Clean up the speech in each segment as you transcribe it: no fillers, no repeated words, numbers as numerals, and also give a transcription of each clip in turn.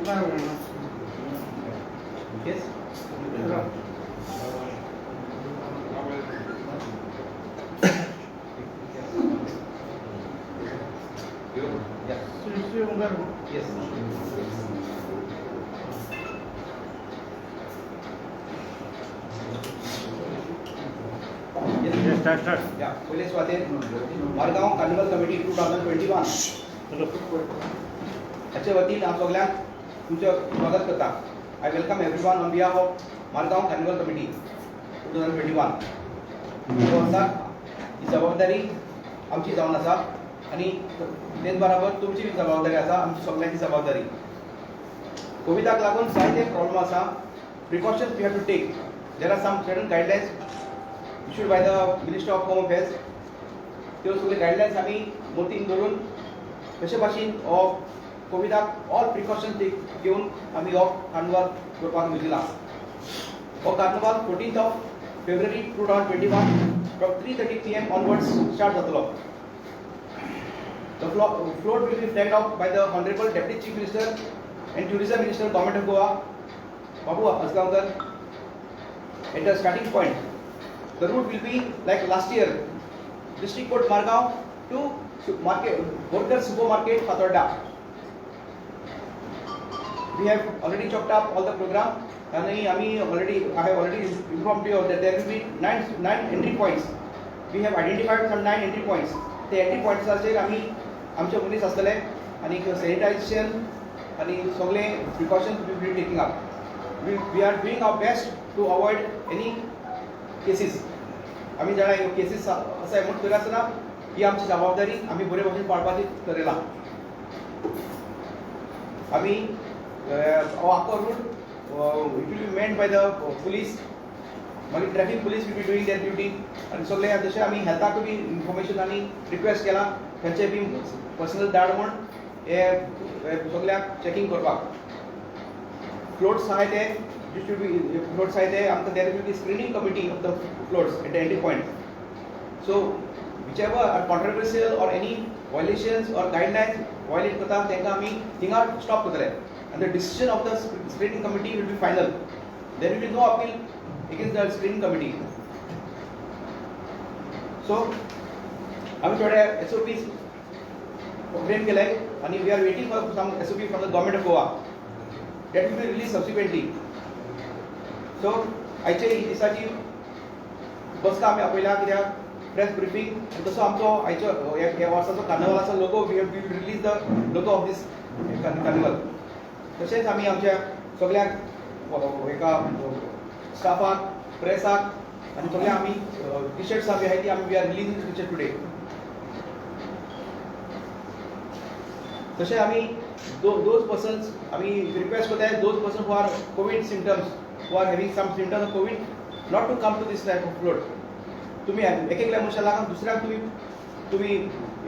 Yes. Yeah. Yes. Yes. Start, start. Yeah. पयले सुवातेर Margao carnival committee 2021 हाचे वतीन हांव सगल्यांक तुमचें स्वागत करता. I welcome everyone on behalf of Margao carnival committee 2021. ह्या वर्साक ही जबाबदारी आमची जावन आसा आनी तेच बराबर तुमची बी जबाबदारी आसा, आमची सगल्यांची जबाबदारी. कोविडाक लागून जायते प्रॉब्लम आसा. Precautions we have to take. There are some certain guidelines issued by the Ministry of Home Affairs. त्यो सगळे गायडलायन्स आमी मतीन धरून कशे भाशेन हो कोविडाक ऑल प्रिकॉशन्स घेवन आमी हो कार्निवाल करपाक येवजिला. हो carnival 14th of February 2021 from 3:30 PM onwards start जातलो. The float will be flagged off by the Honorable Deputy Chief Minister and Tourism Minister, Government of Goa, Babu Azgaonkar, at the starting point. The route will be like last year, District Court Margao to market, Borkar Supermarket, Fatorda. We have already chalked up all the program, and I have already informed you that there will be nine entry points. We have identified some 9 entry points. The entry points आचेर आमी आमचे police आसतले आनी sanitisation आनी सगळे precautions we will be taking up. We are doing our best to avoid any cases. आमी जाणा ह्यो cases आसा म्हूण तरी आसतना ही आमची जबाबदारी आमी बरे भाशेन पाळपाची थरयला. आमी हो आख्खो route it will be manned by the police. मागीर traffic police will be doing their duty. आनी सगळे जशें आमी हेल्थाकूय बी इन्फॉर्मेशन आनी रिक्वेस्ट केला तांचे बी पर्सनल धाड म्हूण हे सगळ्याक चॅकिंग करपाक. फ्लोट्स आहाय ते should be floats आहाय ते आमकां there will be screening committee of the floats at the entry point. So whichever are controversial or any violations or guidelines violate करता तांकां आमी थिंगा स्टॉप करतले. And the decision of the screening committee will be final. There will be no appeal against the screening committee. So आमी थोडे SOPs frame केले आनी we are waiting for some SOP from the government of Goa that will be release subsequently. So आयचे ही दिसाची बसका आमी आपयल्या कित्याक प्रेस ब्रिफींग आनी तसो आमचो आयचो ह्या वर्साचो कार्निवलाचो logo, we have will release the logo of this carnival. तशेंच आमी आमच्या सगळ्यांक एका स्टाफाक, प्रेसाक आनी सगळ्यांक आमी टी शर्ट्स आमी आहाय ती आमी we are releasing T shirt today. तशें आमी those persons आमी रिक्वेस्ट करताय, those person who are COVID symptoms, who are having some symptoms of COVID, not to come to this type of float. तुमी एक एकल्या मनशा लागून दुसऱ्याक तुमी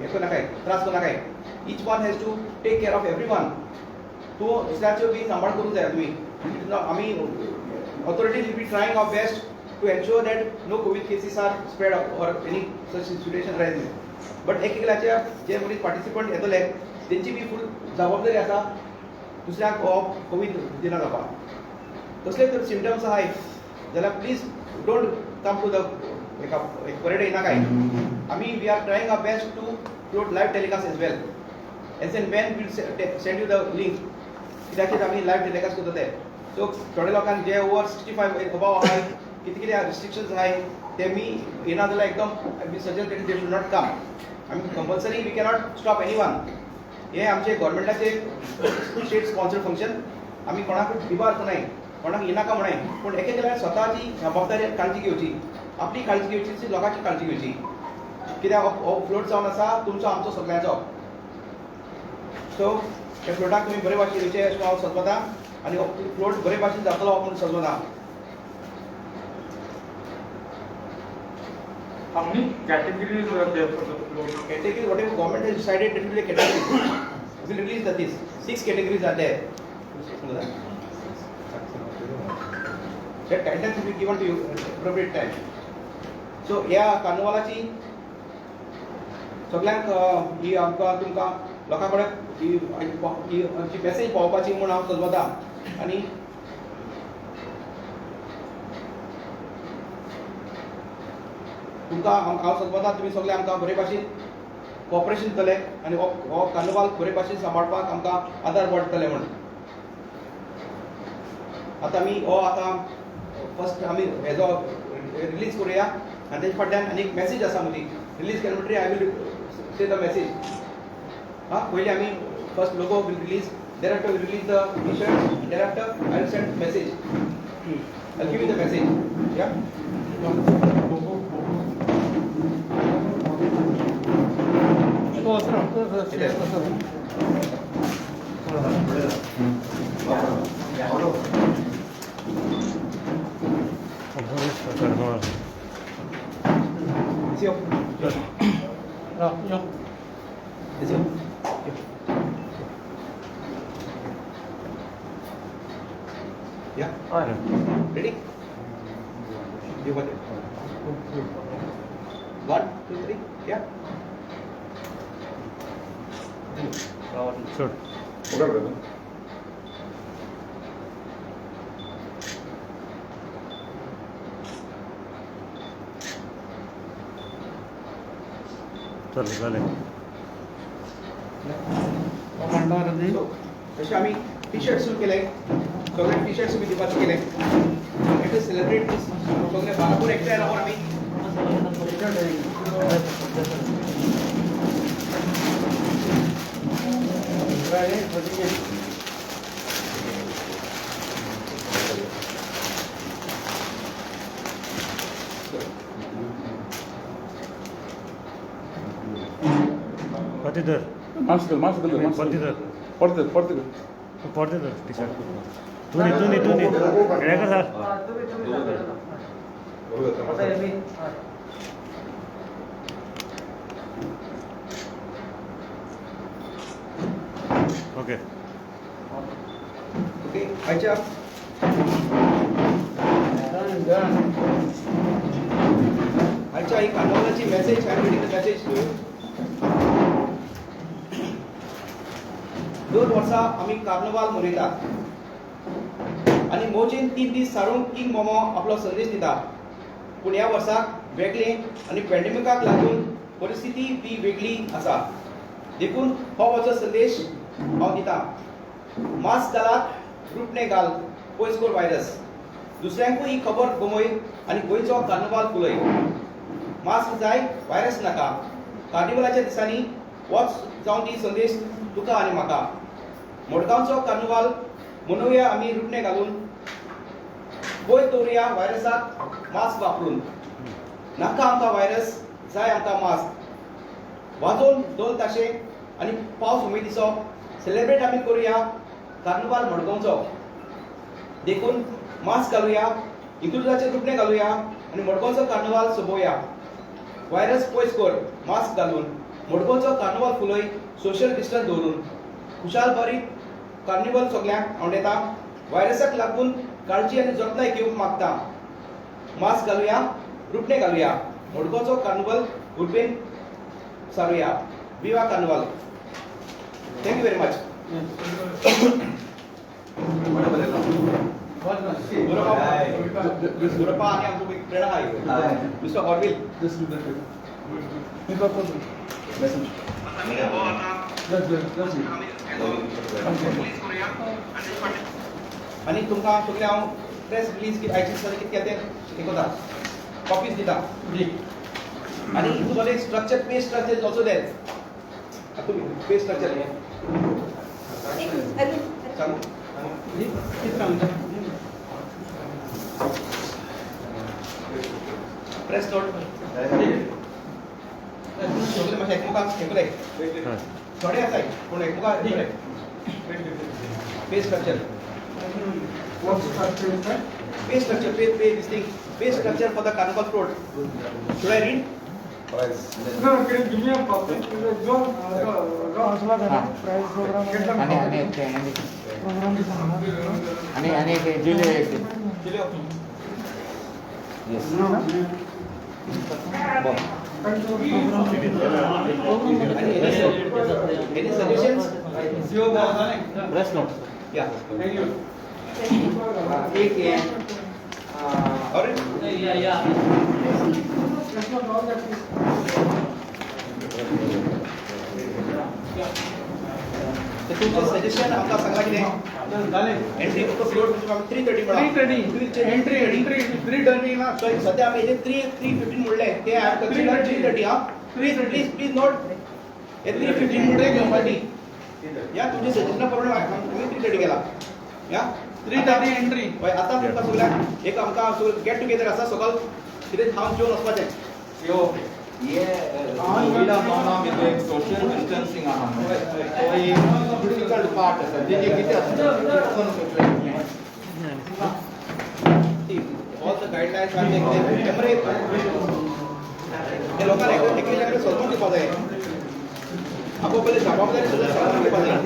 हें करनाकाय, त्रास करनाकाय. Each one has to take care of every one. तूं दुसऱ्याच्यो बी सांबाळ करूंक जाय तुमी. आमी authorities will be trying our best to ensure that no COVID cases are spread or any such situation rises. But एक एकल्याच्या जे मनीस पार्टिसिपंट येतले तेंची बी फूल जबाबदारी आसा दुसऱ्याक हो कोवीड दिना जावपाक. तसले तर सिमटम्स आहाय जाल्यार please don't come to the एका एक परेड येयनाकाय. आमी we are trying our best to float live telecast as well. As and when we'll send you the link कित्याचेर आमी लायव्ह टेलिकास्ट करता ते. सो थोडे लोकांक जे ओवर 65 अबाव आहाय, कितें कितें रिस्ट्रिक्शन्स आहाय ते मी येना जाल्यार एकदम we suggest that they should not come. आमी compulsory we cannot stop any one. हे आमचे गव्हर्मेंटाचे स्टेट स्पॉन्सर्ड फंक्शन, आमी कोणाकूच डिबार करनाय, कोणाक येनाका म्हणाय, पूण एक एकल्यान स्वताची जबाबदारी काळजी घेवची, आपली काळजी घेवची, लोकांची काळजी घेवची. कित्याक हो फ्लोट जावन आसा तुमचो आमचो सगळ्यांचो. सो ह्या फ्लोटाक तुमी बरे भाशेन येवचें अशें हांव सजवता आनी हो फ्लोट बरे भाशेन जातलो म्हूण सजवता. How many categories are there for the float? Categories, whatever government has decided, that will be a category. We will release that this. 6 categories are there. That guidance will be given to you at appropriate time. So, ह्या कार्निवालाची सगळ्यांक ही आमकां तुमकां लोकां कडेन ही आमची message पावोवपाची म्हूण हांव सोदता. आनी तुमकां हांव सोदता तुमी सगळे आमकां बरे भाशेन कॉपरेशन दितले आनी हो कार्निवाल बरे भाशेन सांबाळपाक आमकां आदार पडटले म्हूण. आतां आमी हो आतां फर्स्ट आमी हेजो रिलीज करुया आनी तेजे फाटल्यान आनी एक मॅसेज आसा मदीं रिलीज केले म्हणटकीर I will say the message. हां, पयलीं आमी first logo will release, thereafter will release the T-shirt, thereafter I will send message. I give you the message. Yeah. Yeah. Ready? You got it. 1, 2, 3. Yeah. Sure. Okay. चल झाले. तशें आमी T shirt सुरू केले, सगळे टी शर्ट्स बी दिवपाचे केले. It is celebrate दीस सगळे बारापूर एकठांय रावन आमी पतिदर पडते टी शर्ट तुनी तुनी तुनी हें sir. Okay okay. आयच्या आयच्या ही कार्निवालाची message I am reading the message to you. 2 वर्सां आमी कार्निवाल मनयतात आनी मोजेन 3 दीस सारून किंग मोमो आपलो संदेश दिता. पूण ह्या वर्साक वेगळें आनी पॅन्डेमिकाक लागून परिस्थिती बी वेगळी आसा, देखून हो म्हजो संदेश हांव दिता. मास्क घालात, रुपणें घाल, पयस कर व्हायरस. दुसऱ्यांकूय ही खबर गमय आनी गोंयचो कार्निवाल फुलय. मास्क जाय, व्हायरस नाका. कार्निवालाच्या दिसांनी वच जावन ती संदेश तुका आनी म्हाका. मडगांवचो कार्निवाल मनोवया आमी रुपणें घालून, पयस दवरुया व्हायरसाक मास्क वापरून. नाका आमकां व्हायरस, जाय आमकां मास्क. वाजोवन ढोल ताशे आनी पावस उमेदीचो सेलेब्रेट आमी करुया कार्निवाल मडगांवचो. देखून मास्क घालुया, इंत्रुजाचें रुपणें घालुया आनी मडगांवचो कार्निवाल सोबोवया. व्हायरस पयस कर मास्क घालून, मडगांवचो कार्निवाल फुलय सोशल डिस्टन्स दवरून. खुशाल बरी कार्निवल सगल्यांक आवडटा. व्हायरसाक लागून काळजी आनी जतनाय घेवंक मागता. मास्क घालुया, रुपणें घालुया, मडगांवचो कार्निवल उर्बेन सारुया. Viva carnival. Thank you very much. Gurappa आनी आमचो प्रेरणा आहा मिस्टर ऑर्विल. आनी तुमकां सगळें हांव प्रेस रिलीज आयचे दिसा कितें तें हें करता, कॉपीज दिता. आनी तुमगेलें structure, pay structure is also there. तुमी पे स्ट्रक्चर सांगू. प्रेस नोट सगळे मातशें एकमुखाक हें करय, थोडे आसाय पूण एकमुखाक pay structure. Pay structure, pay this thing, pay structure for the carnival float. Should I read? Price. No, can you give me a copy? Go. Price program. आणि आणि जुलै. Yes. Any suggestions? Press note. Yeah. Thank you. एक हे Alright. तर तुमचें suggestion आमकां सांगला कितें? जालें. एंट्री फक्त फ्लोट 3:30 म्हणा. 3:30. Entry entry 3:30 ना. सो सध्या आमी हेजे 3:15 म्हणलें ते I consider 3:30. हा, प्लीज प्लीज प्लीज नोट हे 3:15 म्हणले घेवपाची. या तुमच्या सजेशना प्रमाणे आमी 3:30 केला. या. 3:30 एंट्री. हय, आतां तुमकां सगळ्यांक एक आमकां गेट टुगेदर आसा, सकाळ कितें खावन जेवन वचपाचें. यो ये कोविडा दोना एक सोशल डिस्टन्सिंग आहा तो एक डिफिकल्ट पार्ट आसा जेजे कितें आसा. All the guidelines are कॅमेरे हे लोकांक एकमेकांकडे समजून दिवपा जाय, आपोआपले जबाबदारी सुद्दां समजून दिवपा जाय.